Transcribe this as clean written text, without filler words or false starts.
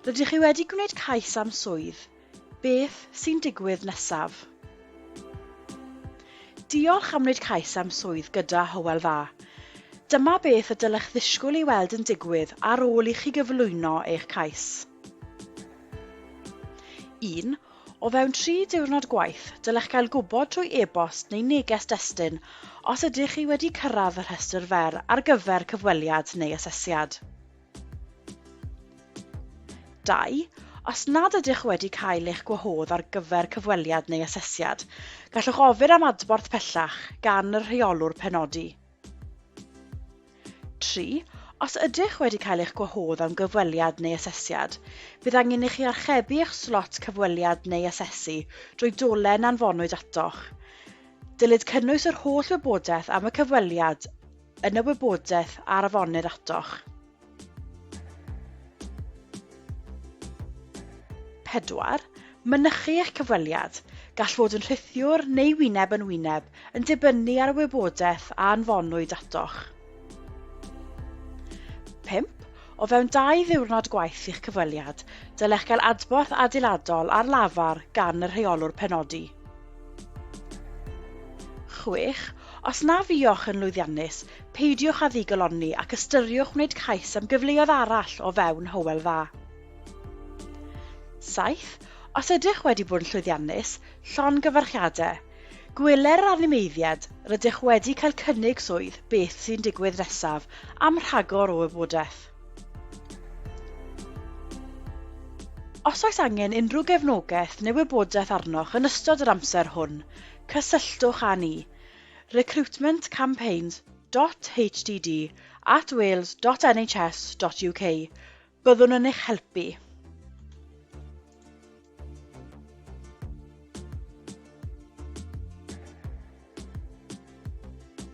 Rydych chi wedi gwneud cais am swydd. Beth sy'n digwydd nesaf? Diolch am wneud cais am swydd gyda Hywel Dda. Dyma beth y dylech ddisgwyl ei weld yn digwydd ar ôl i chi gyflwyno eich cais. 1. O fewn tri diwrnod gwaith, dylech gael gwybod trwy e-bost neu neges destun os ydych chi wedi cyrraedd y rhestr fer ar gyfer cyfweliad neu asesiad. 2. Os nad ydych wedi cael eich gwahodd ar gyfer cyfweliad neu asesiad, gallwch ofyn am adborth pellach gan y rheolwr penodi. 3. Os ydych wedi cael eich gwahodd am gyfweliad neu asesiad, bydd angen i chi archebu eich slot cyfweliad neu asesu drwy dolen anfonwyd atoch. Dylid cynnwys yr holl wybodaeth am y cyfweliad yn y wybodaeth a afonir atoch. 4. Mynychu eich cyfweliad. Gall fod yn rhithiwr neu wyneb yn wyneb, yn dibynnu ar y wybodaeth a anfonwyd atoch. 5. O fewn dau ddiwrnod gwaith i'ch cyfweliad, dylech gael adborth adeiladol ar lafar gan y rheolwr penodi. 6. Os na fuoch yn lwyddiannus, peidiwch â ddigalonni ac ystyriwch wneud cais am gyfleoedd arall o fewn Hywel Dda. 7. Os ydych wedi bod yn llwyddiannus, llongyfarchiadau. Gweler yr animeiddiad, rydych wedi cael cynnig swydd beth sy'n digwydd nesaf am rhagor o wybodaeth. Os oes angen unrhyw gefnogaeth neu wybodaeth arnoch yn ystod yr amser hwn, cysylltwch â ni. recruitmentcampaigns dot hdd at wales dot nhs dot uk Byddwn yn eich helpu.